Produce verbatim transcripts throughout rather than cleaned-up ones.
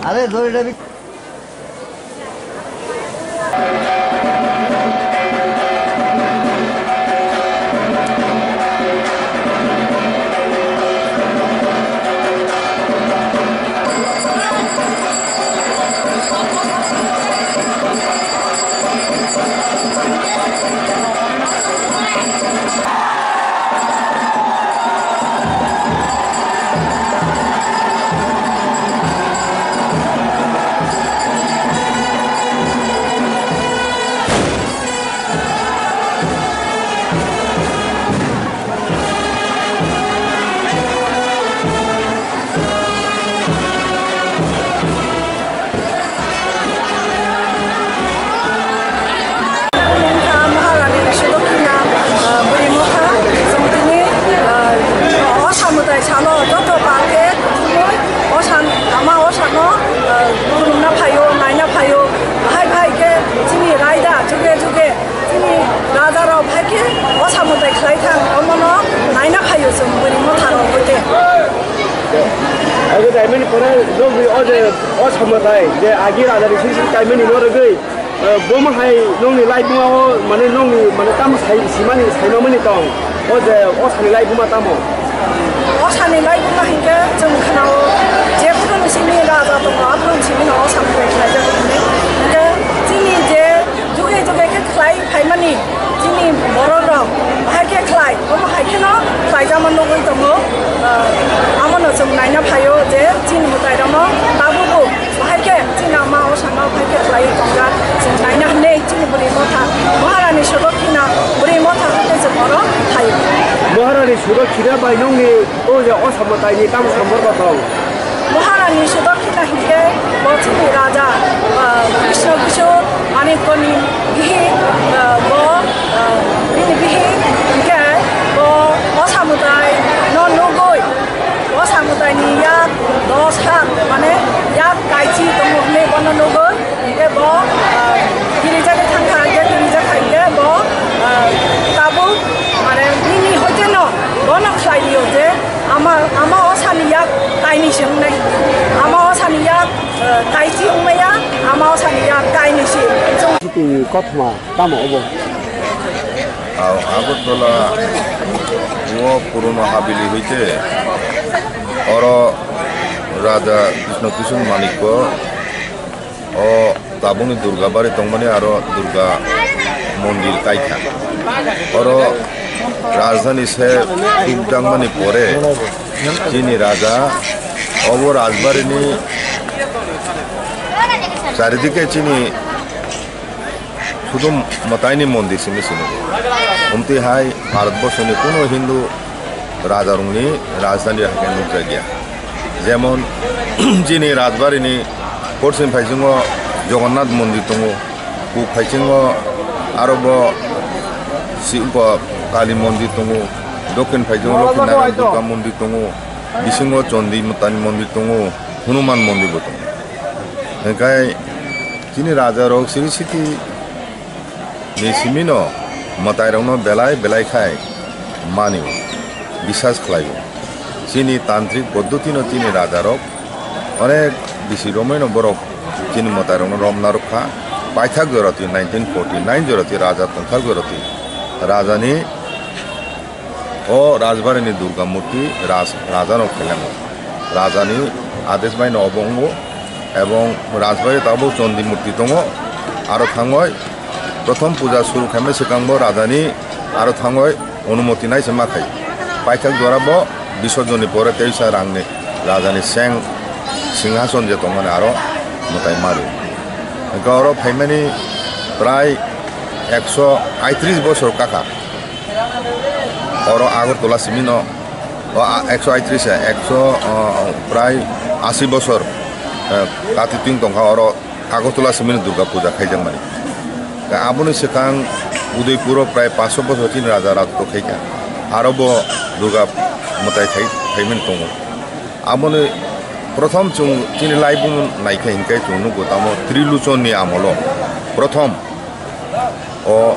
আরে ধরে যাবি। Maharani Sudokkhina, ah, bwrwi motha, chwng tini, ah, o samwtai salo joto palke, o san, ama o sano, ah, khulumna phaio, naina phaio, bahai bahai khe chini raida juge juge chini rajarok hai khe o samwtai khlai thang, omono naina phaio chwng bwrwi motha rok hoite. Age taimani pore nogwi o je o samwtai je agi raja ni sisi taimani no rwgwi, eh, bomo hai nongni life buma o mane nongni mane tamo sai simani saimamani tong o je o sani life buma tamo. O sani life buma hinkhe chwng khnao je kunu simi raja tongo aphuru simi no o samwtai khlai jago hwnwi. Hinkhe chini je juge juge khe khlai phaimani chini borok rok bahai khe khlai, omo hai kheno khlaijama nugwi tongo. Ah, amono chwng naina phaio je chini mwtai rokno tabukbo bahai khe chini ama o sano bahai khe khlai tongjak, chwng naina hwnwi chini bwrwi motha Maharani Sudokkhina bwrwi motha hwnkhe chwng oro phaio. Maharani Sudokkhina bai nongni o je o samwtaini tamo somporko tong? Maharani Sudokkhina hinkhe bo chini raja, ah, Krishna Kishore Manikni bihik, ah, bo, ah, bini bihik hinkhe bo o samwtai no nugwi, o samwtaini yak dos hak, mane yak kaichi tongo hwnwi bono nugwi. Hinkhe bo, ah, girijagwi thangkha, hinkhe girijak kha hinkhe bo, ah, tabuk, mane, bini hoiteno bono khlai rio je ama, ama o sani yak kainwi se wngnai. Ama o sani yak, ah, kaichi wngmaya, ama o sani yak kainwi se. Chwng City ni kothoma tamo obo? Aw, Agartala o purono habili hoite oro Raja Krishna Kishore Manikko o tabukni Durga bari tongmani aro Durga mondir kaikha. Oro rajdhani se tukjakmani pore chini raja obo rajbarini charidike chini sudu mwtaini mondir simi sini. Omtwi hai Bharatborsoni kuno Hindu rajarokni rajdhani hai khe nukjakya. Jemon, chini rajbarini porsim phaisingo Jagannath mondir tongo, puk phaisingo aro bo si-, bo Kali mondir tongo, dokhin phaisingo Lokhi Narayan Durga mondir tongo, bisingo Chondi Matani mondir tongo, Hanuman mondir bo tongo. Hingkhai chini rajarok siri siti ni simino mwtairokno belai belai khai mani, bisas khlaio. Chini tantrik poddotino chini rajarok onek bisi romwino borok chini mwtairokno romna rwkha. Paithak jorati nineteen forty nine jorati raja tongthak jorati rajani o rajbarini Durga murti raj-, rajano khelengo. Rajani adesh baino obo wngo. Ebong rajbari tabuk chondi murti tongo. Aro thangoi prothom puja suru khaima swkangbo rajani aro thangoi onumoti naise ma khai. Paithak jorabo bisorjonni pore teisa rangni rajani seng singhason je tongmani aro mwtai maru. Hwnkhe oro phaimani prai ekso aitris bosor kakha. Oro Agartala simino, o, a, ekso aitris, ekso, o, prai asi bosor, eh, kati twing tongkha oro Agartala simino Durga puja khaijakmani. Aboni swkang Udaipuro prai paanch sho bosor chini raja rajotw khaikha. Aro bo Durga mwtai khai, khaimani tongo. Aboni prothom chwng chini laibumung naikha hinkhe chwng nukgo tamo Triluchonni amolo prothom o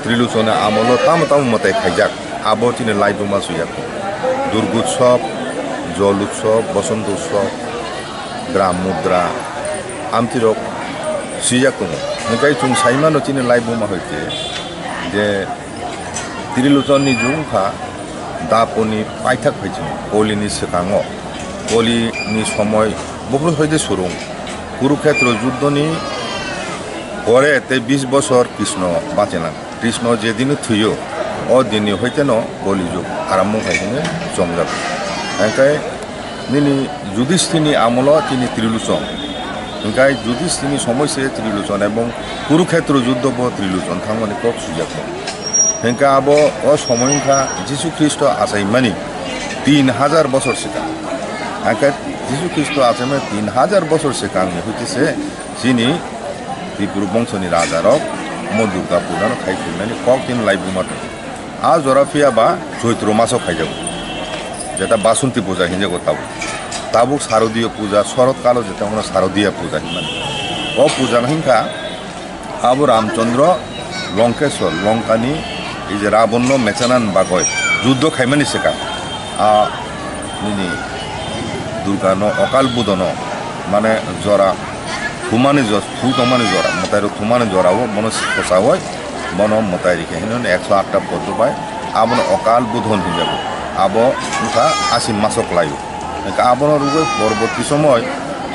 Triluchonni amolo tamo tamo mwtai khaijak, abo chini laibuma swijak. Durgutsob, Jol Utsob, Bosonto Utsob, Gram Mudra, amtwirok swijak tongo. Hinkhe chwng saimano chini laibuma hoite je Triluchonni jung wngkha Daponi paithak phaichung Kolini swkango. Kolini somoi buphuru hoide surung. Kurukhetro juddhoni pore tei bish bosor Krishno bachenang. Krishno jedino thwiyo, o dinni hoiteno Koli jug arambung khai hwnwi chongjak. Hinkhe nini Judisthirni amolo chini Triluchon. Hinkhe Judisthirni somoi se Triluchon ebong Kurukhetro juddho bo Triluchon thangmani kok swijak. Hinkhe abo o somoi wngkha Jisu Khristo achaimani tin hajar bosor swkang. Hinkhe Jisu Khristo achaimani tin hajar bosor swkangni hoite se chini Tripura bongsoni rajarok mo Durga pujano khai phaimani kok chini laibuma tongo. A jora phiya ba Choitro maso khaijago. Jeta Basanti puja hinjago tabuk. Tabuk Sarodiya puja, Sorotkalo jeta ono Sarodiya puja hinmani. O puja no hinkha abo Ramchandra Lankeswar, Lankani ei je Rabanno mechanani bagwi juddho khaimani swkang. A nini Durgano, Okal Budhono, mane jora thumani jora, thu tongmani jora, mwtairok thumani jorao bono sosaui bono mwtai rikha hino ekso atta poddo bai abono Okal Budhon hinjago. Abo wngkha Asin maso kwlaio. Hinkhe abono rwgwi porborti somoi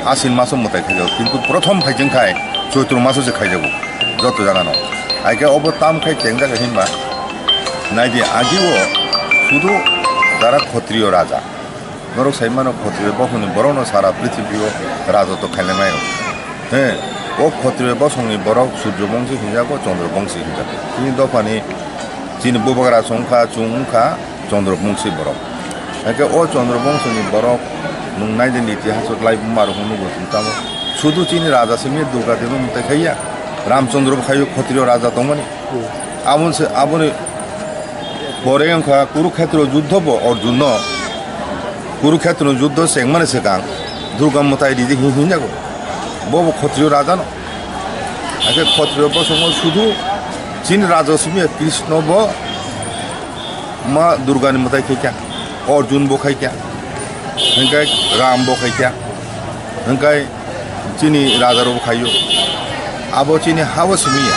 Asin maso mwtai khaijago, kintu prothom phaichwng khai Choitro maso se khaijago joto jagano. Haikhe obo tam khai chengjak hinba naidi agio sudu jara Khotriyo raja. Norok sai mano Khotriyo bokhoni borokno sara prithibio rajotw khainai mano. He, o Khotriyo bosongni borok Surjo bongsi hinjago, Chandra bongsi hinjago. Chini dophani chini bubagra se wngkha, chwng wngkha Chandra bongsi borok. Haikhe o Chandra bongsini borok nwng naidi nini itihasot laibuma rok nugo chwng tamo. Sudu chini raja simi Durga Devi mwtai khaiya, Ramchandra bo khaio Khotriyo raja tongmani. Aboni se, aboni pore wngkha Kurukhetro juddho bo Arjunno, Kurukhetro juddho chengmani swkang Durga mwtai ridi hin hinjago. Bo bo Khotriyo raja no. Haikhe Khotriyo bosongo sudu chini raja simi Krishno bo ma Durgani mwtai khaikha, Arjun bo khaikha, hinkhe Ram bo khaikha, hinkhe chini raja rok bo khaio. Abo chini habo simi ya.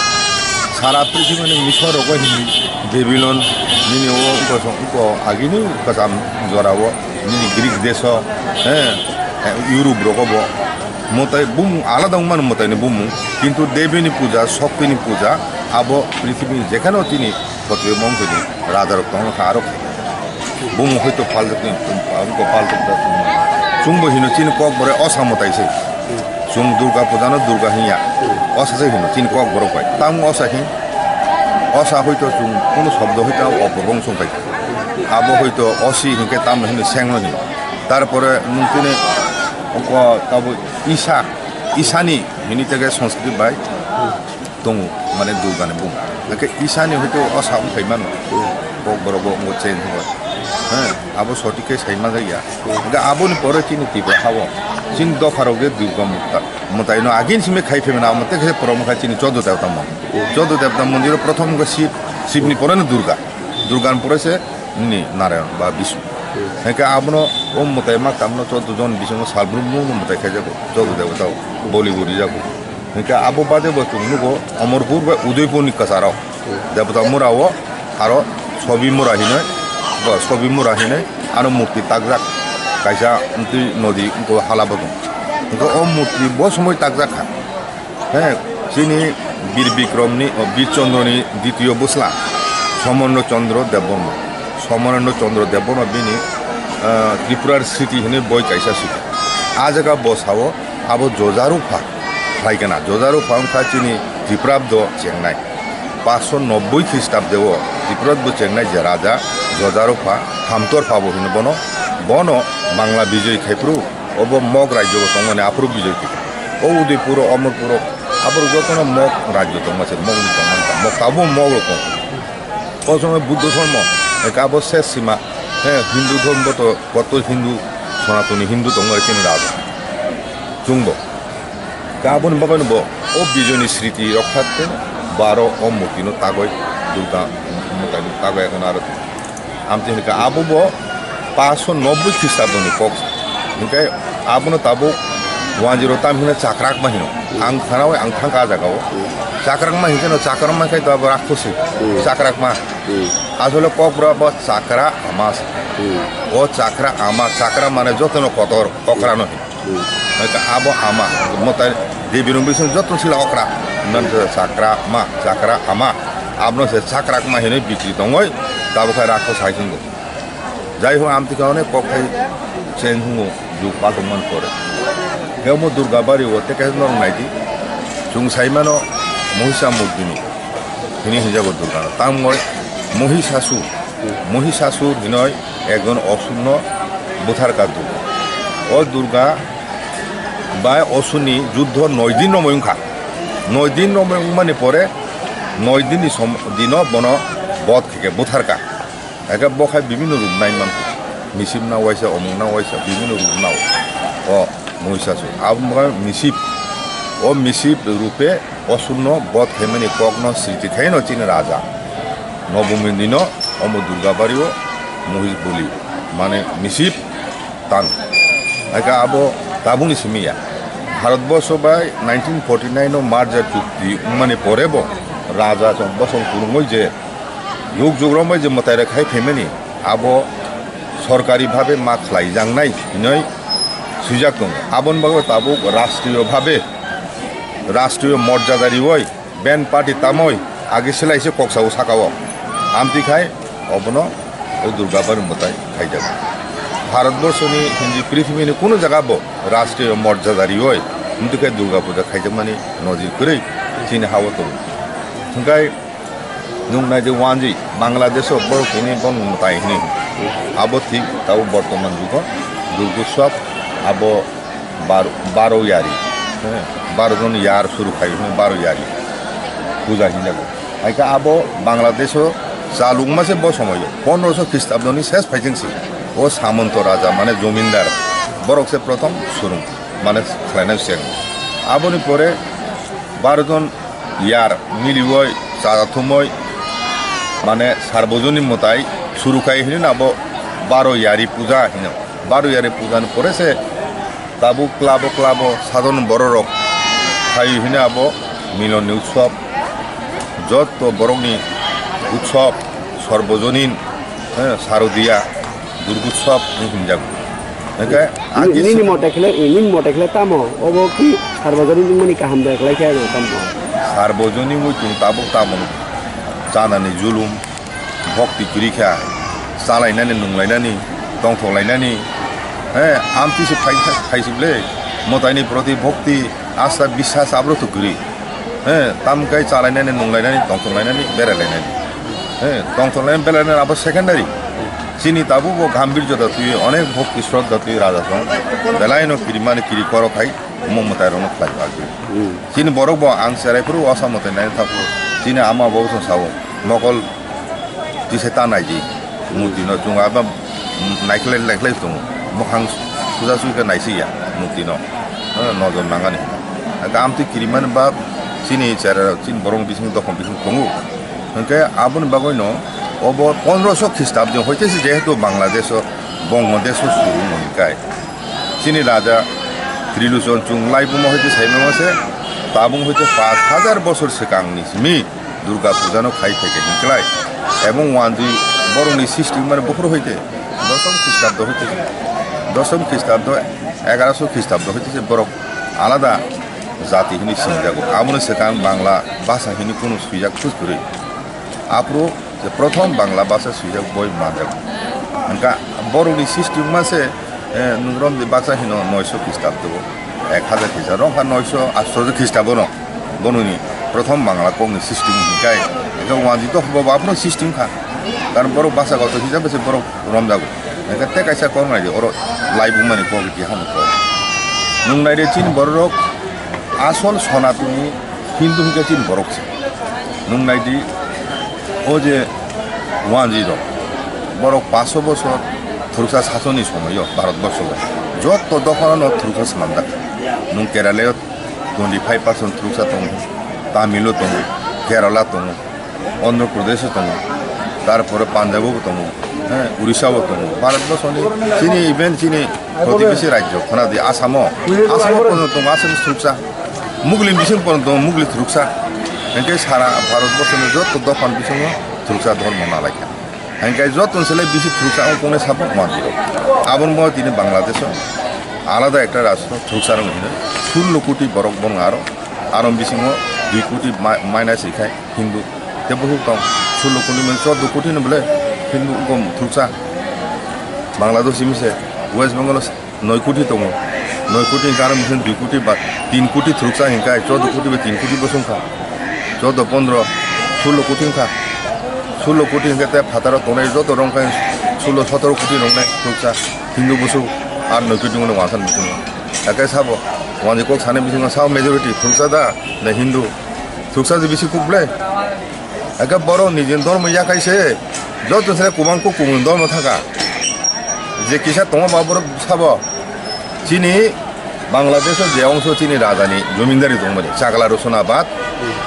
Sara prithibini misor rogo hini Babylon nini o wngkha song wngkha agini kwcham jorao nini Greek deso, he, Europe rogo bo mwtai bumung alada wngmano mwtaini bumung, kintu Debini puja, Shoktini puja abo prithibini jekhano chini Khotriyo bongso ni raja rok tong kha aro bumung hoito pal jok ni, bumung ko pal jok da. Chwng bo hino chini kok bore osa mwtai se. Chwng Durga puja no Durga hinya. Osa se hino chini kok borok bai. Tamo osa hin. Osa hoito chwng kuno shobdo hoito opor bongso bai. Abo hoito osi hinke tamo hino seng no hin. Tarpore nung tini ko tabo isa, isani hini tege Sanskrit bai. Tongo, mane Durgani bumung. Hake isani hoito o sa wngphai mano. Kok borok bo wngbo chen hwnba. He, abo sotik khe sai manjak ya. Hake aboni pore chini Tripura hao. Chini dopha rok je Durga mukta. Mwtai no agin simi khai phai mano, amo tei khe porom khai chini Choddo Devta mon. Choddo Devta mondir o prothom wngkha Shiv, Shiv ni pore no Durga. Durga ni pore se nini Narayan ba Bishnu. Hake abono o mwtai maktam no Choddo jon bisingo salbrum no mwtai khai jago. Choddo Devta o boli bo ri jago. Hingke abo bade bo chwng nugo Amarpur bai Udaipur ni kwcharo. Debota mura o aro Sobi mura hinoi, bo Sobi mura hinoi ano murti takjak kaisa mtwi nodi wngkho hala bodong. Hwnkhe o murti bo somoi takjak kha. He, chini Bir Bikromni, o, Bir Chandroni ditiyo bwsla, Somarendra Chandra Debbarma. Somarendra Chandra Debbarma bini, ah, Tripurar Sriti hinwi boi kaisa sidi. A jaga bo sao, abo Jojarupha khlai kana. Jojarupha wngkha chini Tripurabdo chengnai. Paanch sho nobboi Khristabdeo Tripurabdo chengnai je raja Jojarupha, Hamtorpha bo hino bono, bono Bangla bijoi khai phuru, obo Mog rajyo bo tongmani aphuru bijoi khai. O Udaipur, Amarpur, aphuru jotono Mog rajyo tongma se, Mogni tongmani ta, Mog tabuk Mog rok tong. O somoi Buddho dhormo, eka abo ses sima, he, Hindu dhormo to, koto Hindu, Sonatoni Hindu tongma chini raja. Chwngbo. Ka aboni bagwino bo o bijoyni sriti rok thakte baro o murtino tagoi Durga mwtaino tagoi, ekhono aro amtwi hwnka abo bo paanch sho nobboi Khristabdoni kok. Hwnkhe abono tabuk wanjwiro tam hino chakrakma hino. Ang khanaui ang thangkha a jagao. Chakrakma hinkhe no chakrakma khe to abo rakhosi. Chakrakma. Asole kokbra bo chakra ama. O chakra ama, chakra mane jotono kotor, okrano hino. Hwnkhe abo ama, mwtai Debi rong bising joto sila okra, nan chakra ma, chakra ama, abono se chakra ma hinwi bikri tongoi, tabuk khai rakho sai chwngbo. Jai ho amtwi kha onek kok khai cheng hungo, jug paltong man pore. Khe omo Durga bari o tei kaisa norok naidi, chwng sai mano Mohisa murdini, hini hinjago Durga no. Tangmoi Mohisasur, Mohisasur hinoi ekjon osurno butharka Durga. O Durga bai osurni juddho noi din romoi wngkha. Noi din romoi wngmani pore noi dinni som-, dino bono bodh khe khe butharka. Eke bo khai bibinno rup nai mankha. Misip na waisa, omong na waisa, bibinno rup nao. O Mohisasur. Abo wngkha Misip. O Misip rupe osurno bodh khaimani kokno sriti khaino chini raja. Nobomini dino omo Durga bario Mohis boli, mane Misip tan. Aka abo tabukni simi ya. Bharatborsho bai nineteen forty nine o merger chukti wngmani pore bo raja chwng bosong kwrwngwi je jug jug romwi je mwtai rok khai phaimani abo sorkari bhabe ma khlaijaknai hinwi swijak tongo. Aboni bagwi tabuk rashtriyo bhabe, rashtriyo morjada riwi band party tamoi age silai se kok sao saka o. Amtwi khai obono o Durga bari mwtai khaijago. Bharatborsho ni hindi prithimini kuno jaga bo rashtriyo morjada riwi amtwi khai Durga puja khaijakmani nojir kwrwi chini ha o tongo. Hwnkhe nwng nai je wanjwi Bangladesh o borok tini bo mwtai hini. Abo thik tabuk bortoman jugo Durgutsav abo bar-, baro yari, he, baro jon yar suru khai hino baro yari puja hinjago. Haikhe abo Bangladesh o chalukma se bo somoyo pondroso Khristabdo ni ses phaijeng si o Samanto raja mane jomindar borok se prothom surung mane khlainai se. Aboni pore baro jon yar miliwi chajathumwi mane Sarbojonin mwtai suru khai hino abo baro yari puja hino. Baro yari puja ni pore se tabuk klabo klabo sadharon borok rok khai hino abo milon ni utsob, jotto borok ni utsob, Sarbojonin, eh, Sarodiya Durgutsob hinwi hwnjago. Hwnkhe a Nini, kisa nini mote khle, nini mote khle tamo? Obo ki Sarbojonin wngmani kaham bai khlai khe ano tamo? Sarbojonin wngwi chwng tabuk tamo chanani julum, bhokti kwrwi kha, chalainani, nunglainani, tongthoklainani, he, amtwi se phai, phai, phaisuk le, mwtaini proti bhokti, asta, biswas, abro to kwrwi. He, tamkai chalainani, nunglainani, tongthok lainani, berai lainani. He, tongthok lainani, berai lainani abo secondary. Chini tabuk bo gambhirjo da twi, onek bhokti shraddha twi raja song. Belai no kirimani kiri koro khai, omo mwtai rokno khlai bagwi. Hmm. Chini borok bo ang cherai phuru osa mwtai nai thang phuru. Chini ama bo song sao, mokol tisa ta nai di. Murti no chwng abo naikhlai naikhlai tongo. Mwkhang suja suja naisi ya murti no. Nojor nangani. Gam twi kirimani ba chini chera chini borok bising dokhon bising tongo. Hwnkhe aboni bagwi no obo pondroso Khristabdi hoite se jehetu Bangladesh o Bangladesh o suru moni kai. Chini raja Trilochon chwng laibuma hoite saimano se tabung hoite pash hajar bosor swkangni simi Durga puja no khai phaikha hinklai. Ebong wandwi borokni system mane buphuru hoite dosom Khristabdo hoite dosom Khristabdo Egaroso Khristabdo hwtwi se borok alada jati hwnwi sinijago. Aboni swkang Bangla bhasha hwnwi kunu swijak phus kwrwi. Aphuru je prothom Bangla bhasha swijak boi manjago. Hwnkha borokni system ma se, eh, nwng romdi baksa hino noisho Khristabdo, ek hajar Khristabdo, wngkha noisho atsho Khristabono. Bononi prothom Bangla kokni system hwnkhai, hwnkhe wanjwi to bobo aphuru system kha. Karon borok bhasha kotor hisabe se borok romjago. Hwnkhe tei kaisa kok naidi, oro laibumani kok tihano kok. Nwng naidi chini bororok asol Sonatoni Hindu hwnkhe chini borok se. Nwng naidi o je wanjwi rok, borok paanch sho bosor thuruksa sasoni somoio Bharat borso o jotto dophano thuruksa swnamjak. Nwng Kerala o twenty five percent thuruksa tongo, Tamil o tongo, Kerala tongo, Andhra Pradesh o tongo, tarpore Punjab o bo tongo, eh, Orissa o tongo. Bharat borsoni chini, even chini protibesi rajyo, khwnadi Assam o, Assam o pono tongo Assamese thuruksa, Mugli bising pono tongo Mugli thuruksa. Hwnkhe sara Bharat borsoni jotto dophani bisingo thuruksa dhormo nalaikha. Hingkai joto ni selai bisi thuruksa wng kongnai sabo manjiro. Aboni bo tini Bangladesh o alada ekta rashtra thuruksa rok hino sullo koti borok bono aro, aro bisingo dui koti ma-, minus ikhai Hindu. Tei bukhuk tong sullo koti mane chordo koti no bole Hindu wngkha thuruksa. Bangladesh simi se West Bengal o noi koti tongo. Noi koti hingke aro mising dui koti ba tin koti thuruksa hingke chordo koti bai tin koti bosong kha. Chordo, pondro, sullo koti wngkha. Sullo koti hingke tei phataro tongnai joto rong khe sullo sotoro koti rongnai thuruksa Hindu bosong ar noi koti wngkha wansa bisingo. Hake sabo wanjwi kok sanai bisingo sabo majority thuruksa da na Hindu? Thuruksa je bisi kuk ble. Eke borok nijin dormo yakai se, joto se kubang kuk kubun dormo thaka. Je kisa tongo ba borok sabo. Chini Bangladesh o je ongso chini raja ni jomindari tongmani, Chakla Rosunabad,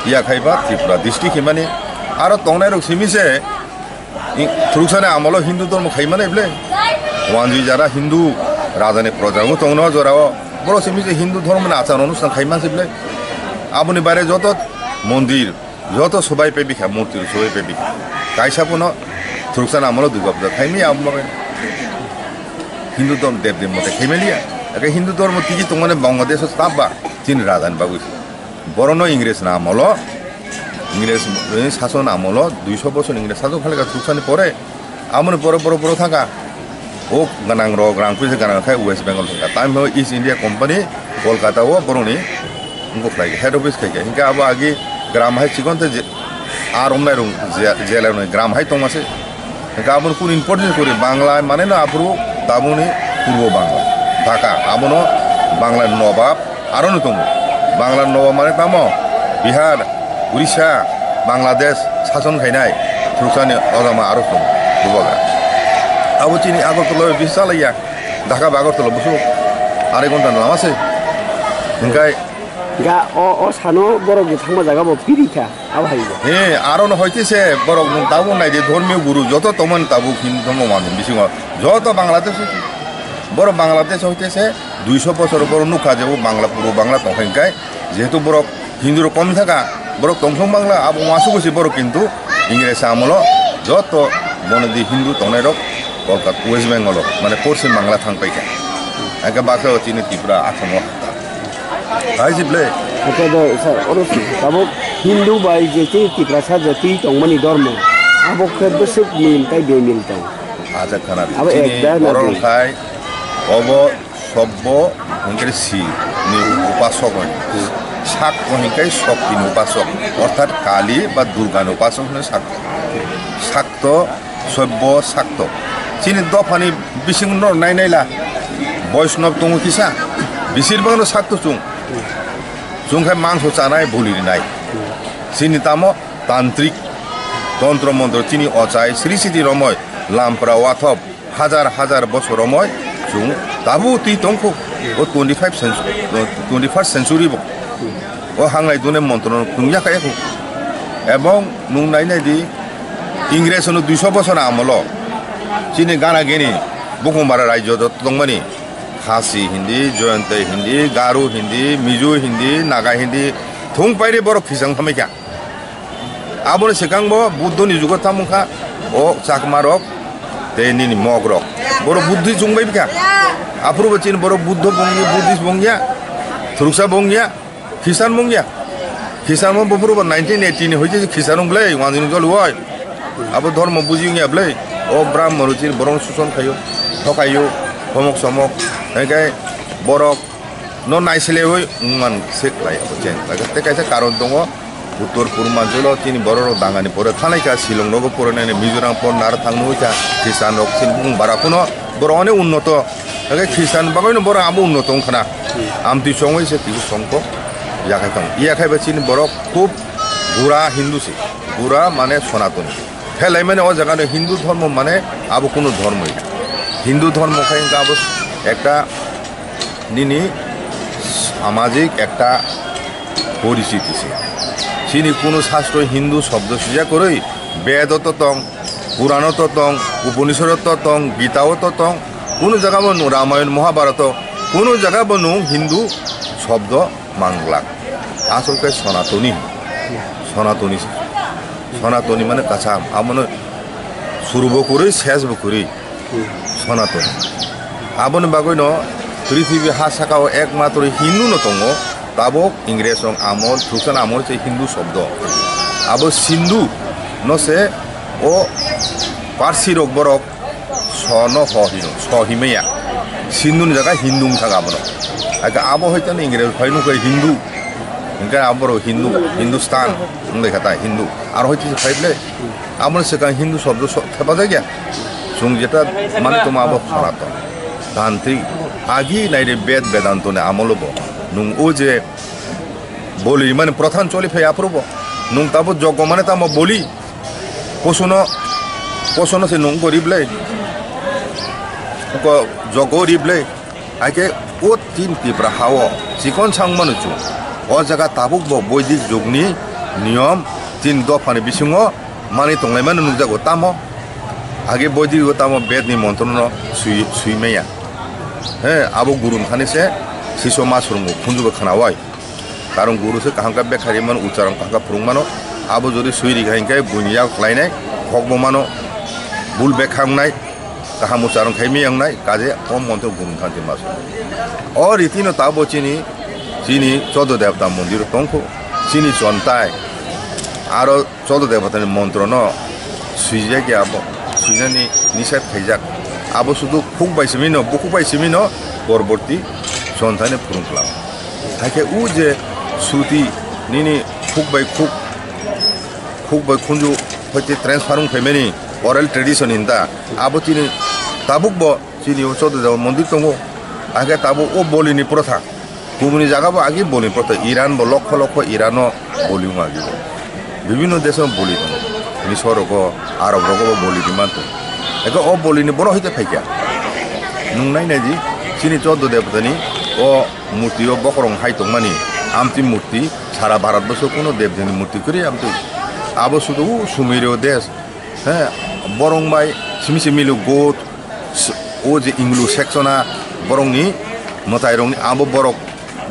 yakhai ba Tripura district himani, aro tongnai rok simi se, i, thuruksa ni amolo Hindu dormo khaimani ble. Wanjwi jara Hindu raja ni proja bo tongno jora o. Borok simi se Hindu dormo ni achar onusthan khaimani ble. Aboni bare joto mondir, joto sobai pebikha, murti rok sobai pebikha. Kaisa bono thuruksa namolo Durga puja khaimani abo bagwi. Hindu dom dev dev mote khaimaliya. Ake Hindu dormo tigi tongmani Bangladesh o tabba chini raja ni bagwi. Borono Ingres namolo, Ingres ni sason amolo, duiso bosor Ingres sason khalikha thuruksa ni pore. Aboni pore borok, borok thangkha. O gwnang rok rang puisa gwnang khai West Bengal thangkha. Tamo East India Company Kolkata o borokni wngkha khlai head office khai kha. Hinkhe abo agi gram hai chikon tei je-, ar romnai rong je-, jela rong gram hai tongma se. Hinkhe aboni kunu important kori Bangla mane no aphuru tabukni Purbo Bangla. Dhaka abono Bangla Nobab Aro no tongo. Bangla Nobab mane tamo? Bihar, Orissa, Bangladesh sason khainai thuruksa ni ojama aro tongo. Bubagra. Abo chini Agartala o bisa laiya. Dhaka ba Agartala busu arai ghonta ni lama se. Hingkai Ga o, o sano borok je thangma jaga bo phiri kha. Abo hai bo. He, aro no hoite se borok nwng tabuk nai de dhormiyo guru joto tongmani tabuk Hindu dhormo manwi bisingo joto Bangladesh hoite. Borok Bangladesh hoite se duiso bosor borok nukha je o Bangla, puro Bangla tongkha hinkai, jehetu borok Hindu rok kom thaka, borok tongthok Bangla, abo uansuk se borok kintu Ingres amolo joto bono di Hindu tongnai rok Kolkata, West Bengal o, mane Porsim Bangla thang paikha. Hake baksa o chini Tripura, Assam o. Hai si ble. Hake do, sir, oro si, tabuk Hindu bai je chini Tiprasa jati tongmani dormo, abo khe bwswk mil tai bemil tong. Acha khana di. Abo chini ekda na borok di. Khai, obo Sobbo hingke si ni upasok hoi. Sakto hingke Shokti ni upasok. Orthat Kali ba Durga ni upasok hino Sakto. Sakto, Sobbo, Sakto. Chini dophani bising no nai nai la. Boisnob tongo kisa. Bisir bangno Sakto chung. Chung khai mangso chanai, boli rinai. Chini tamo tantrik, tontro montro chini ochai, sri siti romoi, lampra wathop. Hajar hajar bosor romoi chwng tabuk twi tongkho. O twenty five century, twenty first century bo. O hanglai dune montro no phunukya kaya kho. Ebong nwng nai nai di, Ingres no duiso bosor amolo chini gana gini bukhumara rajyo joto tongmani Khasi hindi, Joyonte hindi, Garu hindi, Mizo hindi, Naga hindi thung pairi borok khisang thamikha. Aboni swkang bo Buddho ni jugo tamo wngkha o Chakma rok tei nini Mog rok. Borok Buddhist wng bai bwkha. Aphuru bo chini borok Buddho bongya, Buddhist bongya, Thuruksa bongya, Christian bongya. Christian bo buphuru bo nineteen eighty ni hoite Christian wng glai, wanjing jolwoi. Abo dhormo buji wngya blai. O Brahma ro chini borok suson khaio, thokaio, homok somok. Hingke borok no naiselewi wngman se khlai abo cheng. Tei kaisa karon tongo, uttor purbanchalo chini borok rok dangani pore thanai kha, Shillong rogo porinani, Mizoram por nar thang nugui kha, Christian rok chini bung bara kuno borok oni unnoto. Hake Christian bagwi no borok abo unnoto wngkhana. Amtwi chongwi se kisu songkho yakhai tongo. Yakhai ba chini borok khub gura Hindu se. Gura mane Sonatoni. Phelaimani o jaga no Hindu dhormo mane abo kuno dhormo. Hindu dhormo khai wngkha abo ekta nini samajik ekta porichiti se. Chini kunu sastro Hindu shobdo sijak kwrwi, Bedo to tong, Purano to tong, Upanishado to tong, Gita o to tong, kunu jaga bo nwng Ramayon, Mahabharato, kunu jaga bo nwng Hindu shobdo manglak. Asol khe Sonatoni, Sonatoni, Sonatoni mane kacham, amono suru bo kwrwi, ses bo kwrwi. Sonaton. Aboni bagwino prithibi ha sakao ekmatro Hindu no tongo, tabok Ingres rok amol, Thuksan amol se Hindu shobdo. Abo Sindhu no se o Parsi rok borok so no ho hino, so himaya. Sindhu ni jaga Hindu wngkha abono. Aka abo hoitano Ingres phai nukha Hindu. Hingke abo rok Hindu, Hindustan wngkha ta Hindu. Aro hoite phai ble. Aboni swkang Hindu shobdo so-, thepajak ya. Chwng jeta mani tongma abo Sonaton. Tantri. Agi naire Ved Vedantoni amolo bo. Nwng o je boli mani prathan choli phai aphuru bo. Nwng tabo jogo mane tamo boli. Kosono, kosono se nwng gorib le. Ko jogo rib le. Haikhe o tin Tipra ha-o chikon sa wngmano chwng. O jaga tabuk bo Boidik jugni niyom tin dophani bisingo manwi tonglaimano nukjago. Tamo age Boidik o tamo Bedni montrono swi, swi maya. He, abo gurung thani se siso ma swrwngo, khunjugo khnaui. Karon guru se kaham khe bekhari mano, ucharon kaham khe phwrwng mano. Abo jodi swi rikha hinkhe buini yak khlainai, khokbo mano, bul bekha wngnai. Kaham ucharon khai miyang nai, kaje o montro gurung khanti masu. O riti no tabo chini, chini chodo devta mondir tongkho, chini chontai, aro chodo devata ni montro no swijak ya abo, swijani nisat khaijak. Abo sudu khuk bai simi no, bukhuk bai simi no, porborti chontai ni phurung klang. Haikhe u je suti nini khuk bai khuk, khuk bai khunju hoite transfer wng phaimani oral tradition hinta, abo chini tabuk bo chini o chodo devata mondir tongo. Haikhe tabuk o bolini protha. Kubuni jaga bo agi boli protha, Iran bo lokho lokho Iran o boli wng agi bo. Bibhinno desh o boli tongo. Misor rogo, Arab rogo bo boli di manto. Ego o boli ni borok hoite phaikha. Nwng nai nai di, chini chodo devata ni o murti o bokorong hai tongmani, amtwi murti, sara Bharat boso kuno devdevni murti kwrwi amtwi. Abo sudu o sumui reo desh, he, borong bai simi simi lo god, S-, o je Inglu section a borokni mwtairokni abo borok,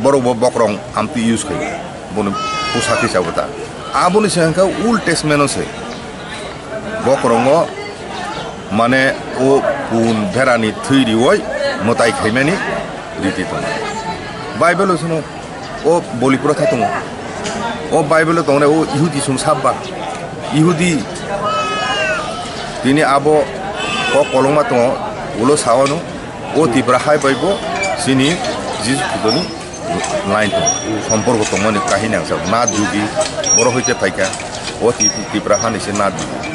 borok bo bokrok amtwi use khaio. Bono poshak hisabo ta. Aboni se hwnkha Old Testament o se. Bokrokno mane o pun berani thwi riwi mwtai khaimani riti tongo. Bible o sino. O boli protha tongo. O Bible o tongnai o Ihudi song sabba. Ihudi tini abo o kolokma tongo, ulo sao no, o Tipra hai bai bo chini Jisu Khristoni line tongo. Somporko tongmani kahini ang sao. Nath Jugi, borok hoite phaikha. O Ti-, Tipra hani se Nath Jugi.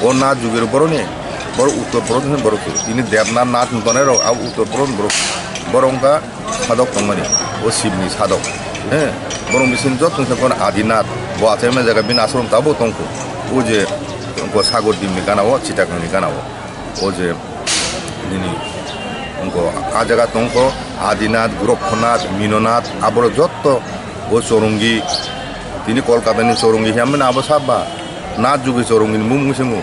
O Nath Jugi rok borokni, borok Uttor Pradesh ni borok se. Tini Debnath Nath ni tongnai rok, abo Uttor Pradesh ni borok. Borok wngkha sadok tongmani, o Shivni sadok. He, borok bising joto wngkha kono Adinath, bo achaima jaga bini ashram tabuk tongkho. O je, wngkha Sagar Dipni gana o, Chittagangni gana o. O je, nini, wngkha a jaga tongkho, Adinath, Gorakhnath, Minonath, aborok joto o Chorongi, tini Kolkata ni Chorongi hwnmani abo sabba. Nath Jugi Chorongi ni mung mung singo.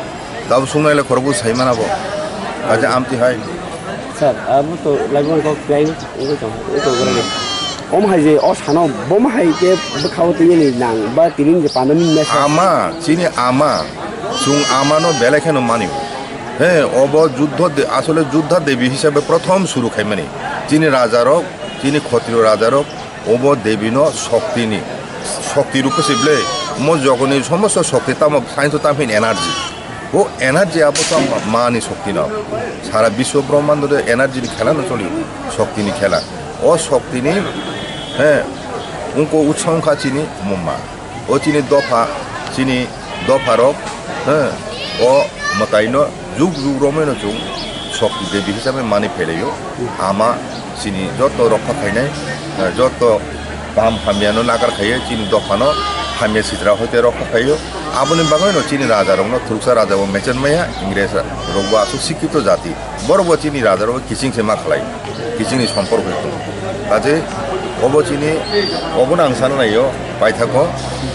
Tabo sungnaile khorokbo sai mana bo. Aja amtwi hai. Sir, abo to laibung kok khlai wngwi tong, wngwi tong, wngwi tong. Om hai je o sano bom hai ke bwkhao twi ni nang ba tini je pandemic mesa. Ama, chini ama, chwng amano belai kheno mani. He, obo juddho de-, asole juddha devi hisabe prothom suru khaimani. Chini rajarok, chini khotriyo rajarok, obo devino shoktini, shokti rupo se ble, mo jogoni somosto shokti tamo, science o tamo hin energy. O energy abo tamo mani shokti no. Sara biswo brahmando de energy ni khela no choli, shokti ni khela. O shokti ni, he, ungko utsa ungkha chini mumma. O chini dopha, chini dopharok, he, o mwtaino jug jug romwino chwng Shokti Devi hisabe mani phailaio. Ama chini joto rokha khainai, eh, joto kaham hamyano nagar khaiyo, chini dophano hamya sitra hoite rokha khaiyo. Aboni bagwino chini rajarokno thuruksa rajabo mechen maya, Ingres rokbo aswk sikkhito jati. Borokbo chini rajarokbo kiching se ma khlai, kichingni somporko tongo. Kaje obo chini, obono ang sana naio, paithakgo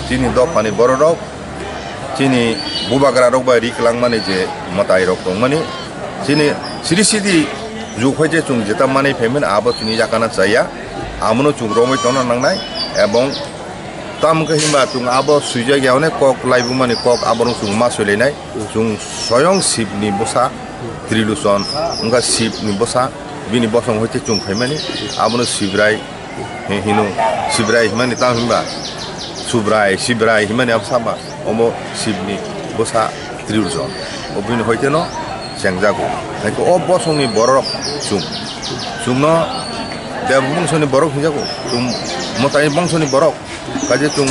chini dophani bororok, chini bubagrarok bai ri kwlangmani je mwtairok tongmani, chini siri sidi jukphai je chwng jeta manwi phaimani abo chini yakana chaya, amono chwng romwi tongna nangnai, ebong Tamo khe himba chwng abo swijak ya, onek kok laibumani kok aborok chwng ma swilainai. Chwng soyong Shivni bwsa, Trilochon, wngkha Shivni bwsa, bini bosong hoite chwng phaimani, abono Sibrai hi-, hino, Sibrai himani tamo himba, Subrai, Sibrai himani abo sama, omo Shivni bwsa Trilochon, o bini hoiteno chengjago. Haikhe o bosongni borok chwng, chwngno Dev bongsoni borok hinjago, chwng Mwtai bongsoni borok. Kaje chwng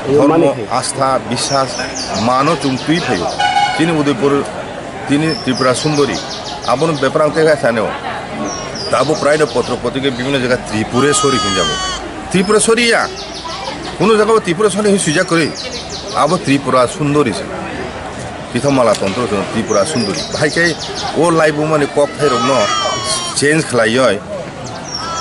Yo, dhormo, mani khe. Astha, biswas, mano chwng twi phaio. Chini Udaipur, chini Tripura Sundori. Abono bepar ang tei kha sanio. Tabuk prai no potro potrika bibhinno jaga Tripureshwari hinjago. Tripureshwari ya. Kuno jaga o Tripureshwari hin swijak kwrwi. Abo Tripura Sundori se. Pithomala tontro se Tripura Sundori. Bahai khe o laibumani kok thairokno change khlaioi.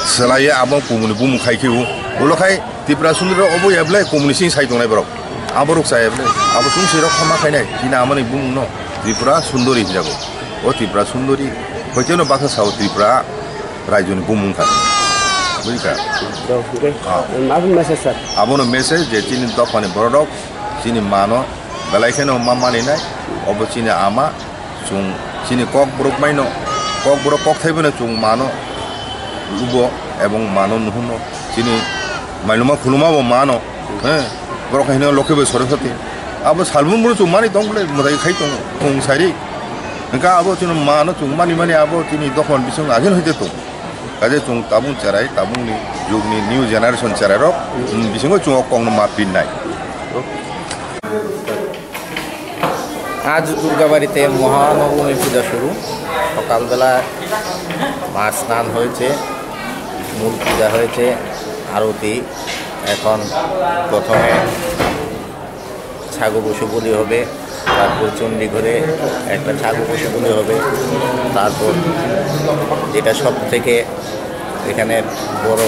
Swlaiya abo kumuni bumung khai khe o. Ulo khai Tripura Sundori obo ya belai kumuni sing sai tongnai borok. Abo rok chaya belai. Abo chwng se rok khama khainai. Chini amani bumung no Tripura Sundori hinjago. O Tripura Sundori hoiteno baksa sao Tripura raijoni bumung kha. Bujikha? Dok, dok. Ah. Abo message sir. Abono message je chini dophani borok rok chini mano belai kheno ma maninai. Obo chini ama Chwng chini kokborok maino, kokborok kokthai bai no chwng mano lubo ebong mano nuhuno. Chini mailuma khuluma bo mano, he, borok hai hino Lokhi bai Saraswati. Abo salbumbo chwng mani tong bole, mwtai khai tongo, chwng sari. Hwnkha abo chwng mano chwng mani mani abo chini dophani bising agin hoite tong. Kaje chwng tabung cherai, tabungni jugni new generation cherairok, mm, bisingo chwng o kokno ma pinnai. আজ দুর্গাবাড়িতে মহানবমী পূজা শুরু। সকালবেলা মার স্নান হয়েছে, মূল পূজা হয়েছে, আরতি। এখন প্রথমে ছাগো পশু বলি হবে, তারপর চণ্ডীঘরে একটা ছাগো পশু বলি হবে, তারপর যেটা সব থেকে এখানে বড়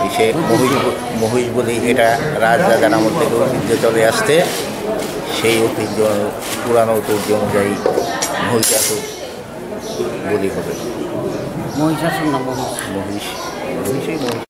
ইসে মহিষ ব-, মহিষ বলি, এটা রাজরাজার আমল থেকে ঐতিহ্য চলে আসছে। সেই ঐতিহ্য, পুরানো ঐতিহ্য অনুযায়ী মহিষাসুর বলি হবে। মহিষাসুর না মহিষ? মহিষ, মহিষই মহিষ।